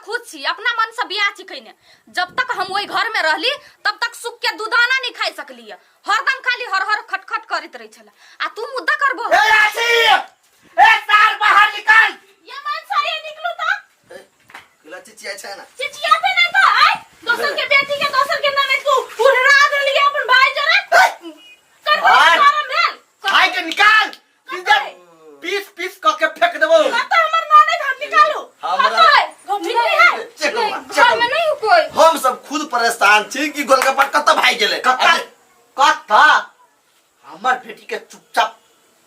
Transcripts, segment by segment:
खुश छी, अपना मन से बियाह छी कइने। जब तक हम ओहि घर में रहली तब तक सुख के दूधाना नहीं खाई सकली है। हरदम खाली हर हर खटखट करैत रहे छला, आ तू मुद्दा करबो। ए राशि, ए सार बाहर निकाल। ये मन सही निकलू ता। केला चिचिया छै ना? चिचियाते नहीं तो आय दोसर के बेटी के दोसर के ननद को उड़रा देली अपन भाई जरे कर भाई। शरम भेल। खाई के निकाल, सीधे पीस पीस क के फेंक देबो। कत हमर ननद हम निकालू? हमरा- कत है घुमिली है? चेक नहीं, करू, चेक घर में करू। नहीं हो कोई। हम सब खुद परेशान छी कि गोलगप्पा कतऽ भागि गेलै। कत्ता कत्ता हमर बेटी के चुपचाप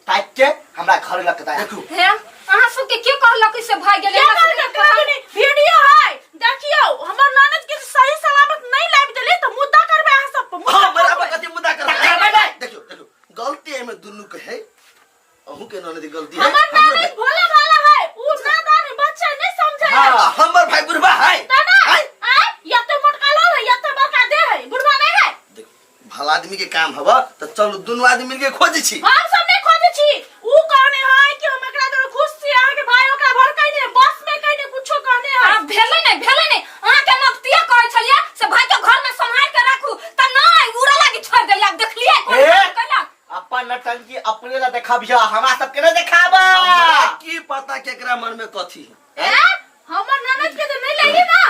ताकि के हमरा घर लग के देखू। हे, अहाँ सबके के कहलक से भाग गेलै? क्या कहलक? कहलक वीडियो है, देखियो। हमर ननद के सही सलामत नहीं लाबि देली त मुद्दा करबै अहाँ सब पर, मुद्दा हाँ, बराबर। करबै। कथी मुद्दा करबै? करबै नहि। देखियौ देखियौ, गलती एहिमे दुनू के है, अहूँ के ननद के गलती है। हमर हमरो ननद भाई- भोला भाला है, उ नादान है, बच्चा नहीं समझे है। आ, हमर भाई बुढ़बा है। तना है। आय या तो मोटका लोल है या तो बड़का दे है, बुढ़वा नहीं है। देखो, भला आदमी के काम हवा तो चलू दुनू आदमी मिलके खोजे छी। हम सब नहीं खोजे छी। उ कहने है कि हम एकरा दर खुश छी, अहाँ के भाई ओकरा भर कइने बस में कइने कुछो कहने है। आ भेलै नहि, भेलै नहि। अहाँके नवतिया कहै छलियै से भाई के घर में सम्हारि के राखू, त नहि उड़ऽ लागी छोड़ि देलियै। आब देखलियै कोन ए? काम कयलक? अपन नटंकी अपने ला देखाबिह, हमरा सबके नहीं देखाबा। हमरा की पता केकरा मन में कथी है। ए हमर ननद के तो नहीं लेली ना,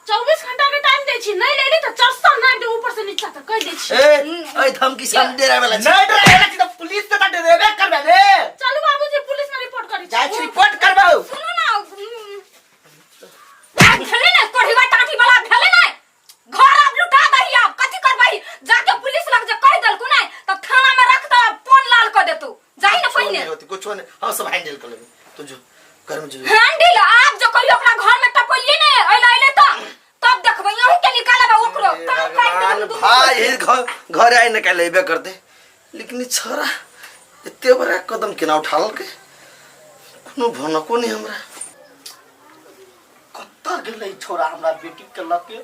24 घंटा के टाइम दै छी, नहीं लेली तो चरसा ना दे ऊपर से नीचा तक कह दै छी। ए ए धमकी से हम डरावे वाला छी। नहीं डरावे छी तो पुलिस से तो डरेबे करबे रे। चलू बाबूजी, पुलिस में रिपोर्ट करी। जाइ छी रिपोर्ट करबौ। सुनू ना, आब भेलै ने कोढ़िवा टाटी वाला, भेलै ने घर आब लुटा दही। आब कथी करबही? जाके पुलिस लग जे कहि देलकू नै तब थाना में रख दऽ पोन लाल कऽ देतू। जाही ने कुछो पहिने। नहीं होती, कुछो नहीं, हम सब हैंडल कर लेबे। तू जो घर में जो हैंडल आब जो कहियो ओकरा घर में टपैली ने अइले अइले त तब देखबै, अहूँ के निकालब ओकरो ए, तब काटि भगवान देबै दुनू भाई गोटे। हे घर घर आइ निकाल लेबे करते, लेकिन ई छोरा एते बड़ा कदम केना उठालकै? कोनो भनको नहीं हमरा। कतऽ गेलै छोरा हमरा बेटी के लऽ के?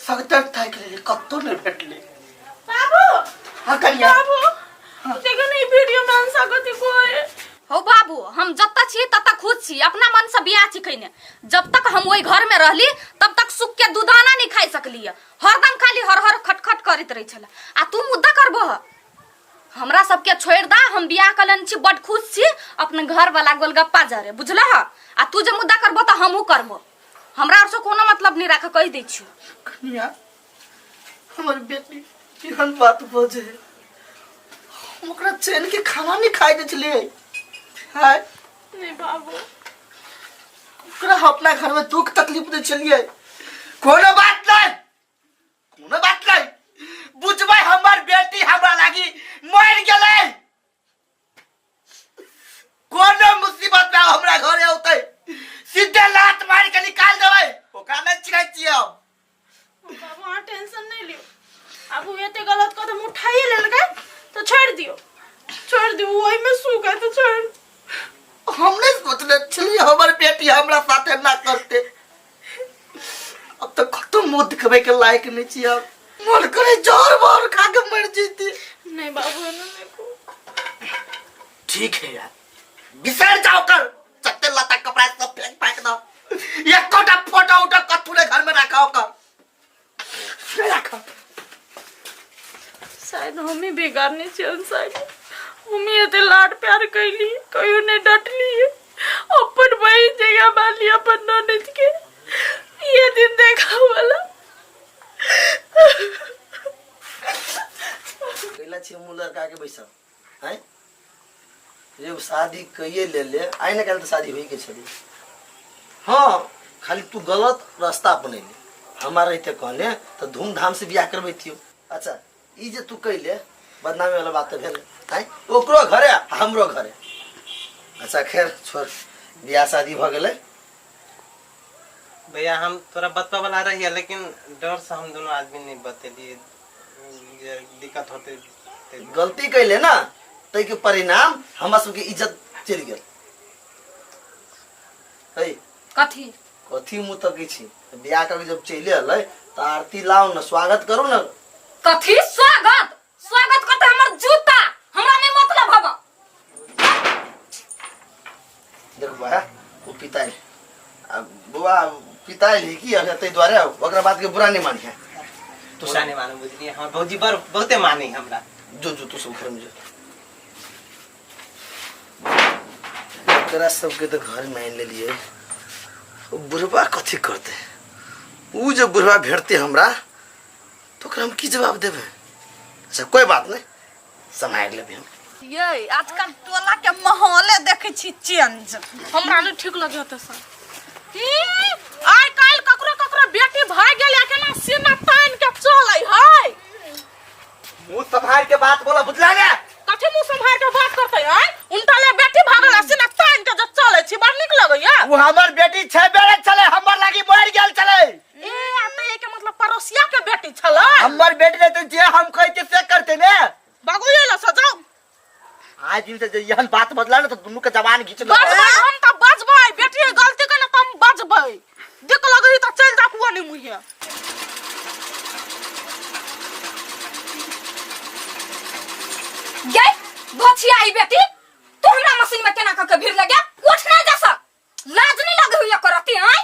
सगतर थाकि लेली, कतौ नहि भेटलै। बाबू। हाँ कनिया। बाबू, देखो नहीं वीडियो में अंसा कथी कोई। हौ बाबू, हम जतऽ छी ततऽ खुश छी, अपना मन से बियाह छी कइने। जब तक हम ओहि घर में रहली तब तक सुख के दूधाना नहीं खाई सकली है। हरदम खाली हर हर खटखट करैत रहे छला, आ तू मुद्दा करबो। हमरा सबके छोड़ि दा, हम बियाह कऽ लेने छी, बड खुश छी अपने घर वाला गोलगप्पा जरे, बुझलह? आ तू जे मुद्दा करबो तऽ हमहूँ करबो। हमरा आर से कोनो मतलब नहीं राख, कहि दै छियौ। कनिया, हमर बेटी केहन बात बजे? हम ओकरा चैन के खाना नहीं खाए दै छलियै। हाय। नहीं बाबू, ओकरा हम अपना घर में दुख तकलीफ दै छलियै। कोनो बात नहीं, कोनो बात नहीं, बुझबै हमर बेटी हमरा लागी मर गेलै। कोनो मुसीबत में हमरा घरे औतै, सीधे लात मार के निकाल देबै ओकरा। नहीं चिन्है छियै हम। बाबू, अहाँ टेंशन नहीं लियो। आब उ एते गलत कदम उठाइए लेलकै तो छोड़ दियो, छोड़ दियो। ओहि में सुख है तो छोड़। हम नहीं सोचले छलियै हमर बेटी हमरा साथे ना करते। अब तो खत्म, मुंह दिखबै के लायक नहीं छी। अब मन करे जहर बहर खा के मर जैती। नहीं बाबू, एना नहीं कहू। ठीक है यार, बिसर जाओ कर चट्टे लता कपड़ा सब फेंक फेंक दो। एकोटा फोटो उटो कथू ने घर में रखा कर, नहीं रखा। शायद हम ही बिगाड़ने छी साइड, हम ही एते लाड प्यार कैली, कहियो नहीं डटली, अपन बहिन जगह बाली अपन ननद के। ये दिन देखा वाला। कैला छी मुँह लड़का के बैसल हैं रे? शादी कइए ले ले, आइ ने काल्हि तऽ शादी होई के छलै। हाँ, खाली तू गलत रास्ता अपनेले। हमरा रहिते कहने तऽ धूमधाम से बियाह करबैतियौ। अच्छा, ई जे तू कैले बदनामी वाला बात तऽ भेल आँय, ओकरो घरे आ हमरो घरे। अच्छा खैर छोड़, बियाह शादी भऽ गेलै। भैया, हम थोड़ा बतबा वाला रहिए, लेकिन डर से हम दोनों आदमी नहीं बतेलिए जे दिक्कत होते ते। गलती कैले ना, ताहिके परिणाम हमरा सबके इज्जत चलि गेल है। कथी? कथी मुँह तकै छी? बियाह करके जब चलि एलै तऽ आरती लाउ ने, स्वागत करू ने। कथी स्वागत? स्वागत करते हमर जूता, हमरा नहीं मतलब हब। देख बा, ओ पिता आ बौआ पिता एलही की अभी ताहि दुआरे ओकरा बात के बुरा नहीं मानिहे। तू बुरा नहीं मानो, बुझलिए? हमर भौजी बड़ बहुते माने हमरा। जो जो तू सब घर में जो। एकरा सबके तो घर में आनि लेलिए, बुढ़बा कथी करते? उ जे बुढ़बा भेटते हमरा तो ओकरा हम की जवाब देबै? अच्छा कोई बात नहीं, सम्हारि लेबै हम। ये आजकल टोला के माहौले देखे छी चेंज, हमरा नहीं ठीक लगे होते सर। आइ काल्हि ककरो ककरो बेटी भए गेल या केना सीना तान के चलै है। मुंह संभाल के बात बोला, बुझला ने? कथी मुंह संभाल के बात करते है? उनटा ले बेटी भागल आ सीना तान के जे चलै छी, बड़ नीक लगैया। वो हमर बेटी छै बेरे छलै, हमर लागी मर गेल छलै। ए आ त एके मतलब पड़ोसिया के बेटी छलै। हमर बेटी रहते जे हम कहते से करते ने। बाबू ये लो सजाओ। आज दिन से जे एहन बात बदला ने तो दुनू के जबान घींच लेबै। बजबै हम त बजबै, बेटी के गलती केने त हम बजबै। देख लगई त चल जा कुआ नहीं मुहे। गे भछिया आई बेटी, तू हमरा मशीन में केना क के भीड़ लगे? उठ ना जा सक, लाज नहीं लगे हुई करती आय?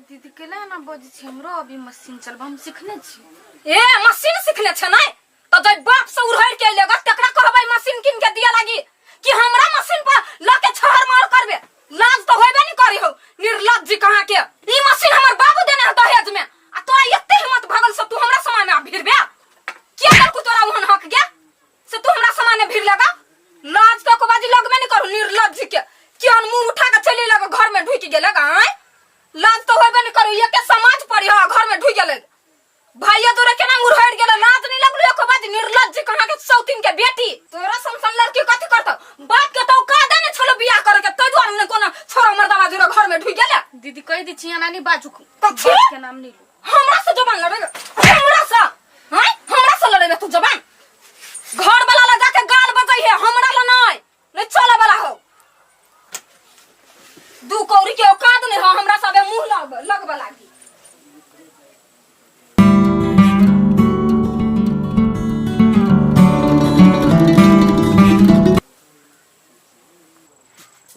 दीदी केला एना बजै छी? हमरो अभी मशीन चलबा हम सिखने छी। ए मशीन सिखने छे नहीं तो जब बाप से उड़हर के अइलेगा तकरा कहबै मशीन किन के दिया लागी कि हमरा मशीन पर ल के छहर मार करबे? लाज तो होबे नहीं करी हो निर्लज्ज कहाँ के। ई मशीन हमर बाबू देने है दहेज में आ तोरा एते हिम्मत भगल से तू हमरा सामान में भिड़बे? के करकू तोरा ओहन हक गे से तू हमरा सामान में भीड़ लगा? लाज तो को बाजी लगबे नहीं करू निर्लज्ज के। केहन मुंह उठा के चली लगा घर में ढुक गेलक आय? लाज तो होबे नहीं करू, एके समाज पर है घर में ढुक गेलक। भैया तोरा केना मुरहड़ गेल, लाज नहीं लगलू एको बाजी निर्लज्ज कहाँ के सौतीन के बेटी। तोरा सन सन लड़की कथी करतो? बाप के तो का देने छलो बियाह करे के, तै दुआरे ने कोनो छोरा मर्दावा जोरा घर में ढुक गेले। दीदी कह दी छी एना नहीं बाजू, कथी? बाप के नाम नहीं लू। हमरा से जबान लड़ेबे? हमरा से हैं? हमरा से लड़ेबे तू जबान? घर वाला ला जाके गाल बजै है, हमरा ला नहीं, नहीं चले वाला हो। दू कौड़ी के औकात नहीं हो हमरा सबे मुंह लगबे लागी।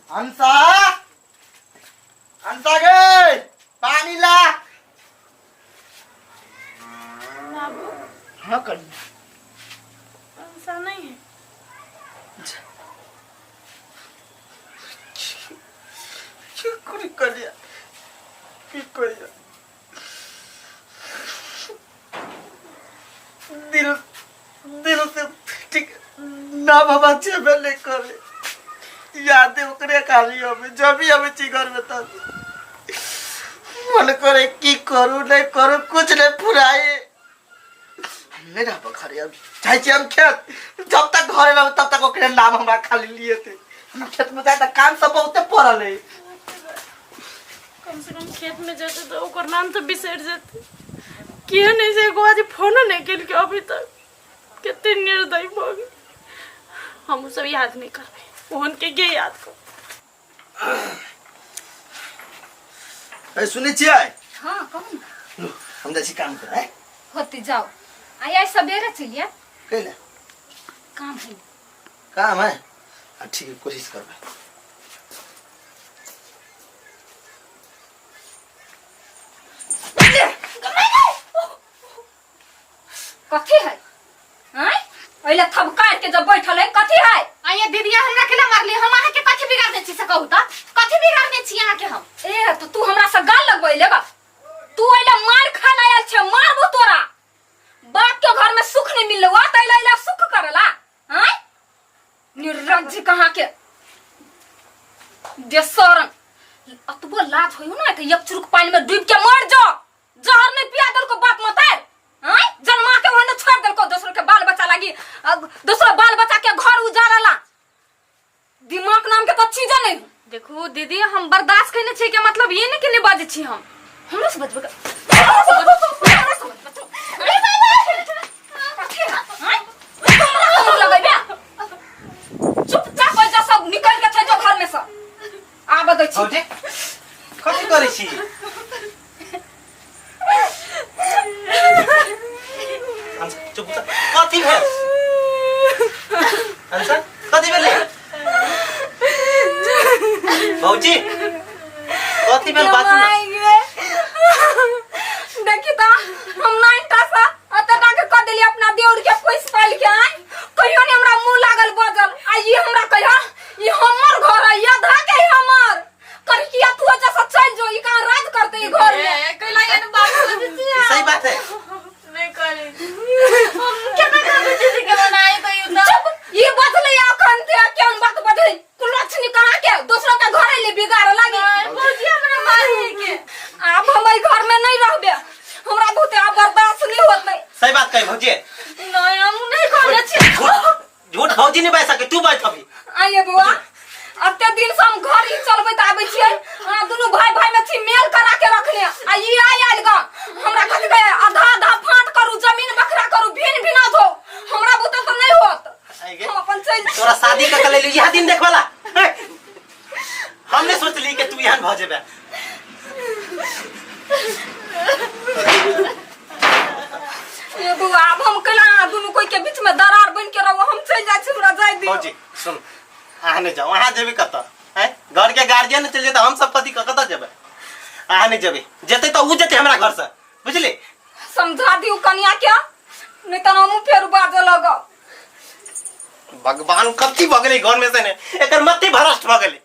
अंसा, अंसा गे पानी ला। बाबू। हाँ कन्या। अंसा नहीं है। की करी कन्या, की करिया? दिल दिल से ठीक ना बाबा जेबे नहीं करे, याद ओकरे खाली हमें जब भी हमें छी घर में तब मन करे की करू नहीं करू कुछ नहीं फुराए। हम नहीं रह घरे, अभी जाइ छी हम खेत। जब तक घरे रहब तब तक ओकरे नाम हमरा खाली लिए थे। हम खेत में जाए त काम सब बहुते पड़ल है। कम से कम खेत में जाते तो ओकर नाम तो बिसर जेते। किया नहीं से एको आज फोनो नहीं केलकै अभी तक। कते निर्दयी भऽ गेल। हम सब याद नहीं करबै, ओहन के के याद कर। ए सुनै छियै? हाँ कहू ने। लू, हम जाइ छी काम करे। होती जाओ, आइ आइ सवेरे चलिए। कैले? काम है। काम है? हाँ ठीक है, कोशिश करबै। कथी है आय? ओइला थपकार के जब बैठल है कथी है? आइए दीदिया हमरा केना मारली? हम अहाँ के कथी बिगाड़ने छी से कहू त, कथी बिगाड़ने छी अहाँ के हम? ए तो तू हमरा से गाल लगबै लेगा? तू ओइला मार खा आयल छे, मारबो तोरा। बाप के घर में सुख नहीं मिललो त अइला अइला सुख करला आय? निर्लज्ज कहाँ के बेशरम। अतबो लाज होयो ना त एक चुरुक पानी में डूब के मर जा। जहर नहीं पिया देलको बाप मतार आय, जन्मा के ओहने छोड़ देलको दोसर के बाल बच्चा लागी, अब दोसर बाल बच्चा के घर उजाड़ला। दिमाग नाम के तो चीज नहीं। देखू दीदी हम बर्दाश्त कने छी के मतलब ये नहीं कि नहीं बाजै छी हम। हमरा से बजबै के- हमरा से बजबै- हमरा से बजबै तू। अरे बाबा! कथी है? आँय? हमरा से मुँह लगैबे? चुपचाप एहिजा सब निकल के छै जो घर में से। आबऽ दै छी। भौजी कथी करै छी? अंशा, चुप चुप। कथी भेल अंशा? कथी भेलै भौजी? कथी भेल बाजू ना। भौजी नहीं हम नहीं कहने छी झूठ झूठ भौजी नहीं बाजि सके तू बाजि अभी आइए बौआ एते दिन से हम घर ही चलबैत आबै छियै अहाँ दुनू भाई भाई में छी मेल करा के रखने आ ई आइ आयल ग हमरा कथी कहे आधा आधा फाँट करू जमीन बखरा करू भिन भिना धो हमरा बुते तऽ नहि होत आइ गे। हम अपन चलि तोरा शादी कऽ के लेली इएह दिन देखवाला हम नहीं सोचली कि तू एहन भऽ जेबे ए बौआ आब हम कैला अहाँ दुनू कोई के बीच में दरार बन के रहू हम चलि जाइ छी हमरा जाय दियौ भौजी सुन अहाँ नहीं जाओ अहाँ जेबे कतऽ हैं घर के गार्जियन चलि जेतै हम सब कथी कतऽ जेबै अहाँ नहीं जेबै जेतै तऽ उ जेतै हमरा घर से बुझली समझा दियौ कनिया के नहीं तऽ हमहूँ फेर बाजऽ लगब भगवान कथी भऽ गेलै घर में से ने एकर मति भ्रष्ट भऽ गेलै।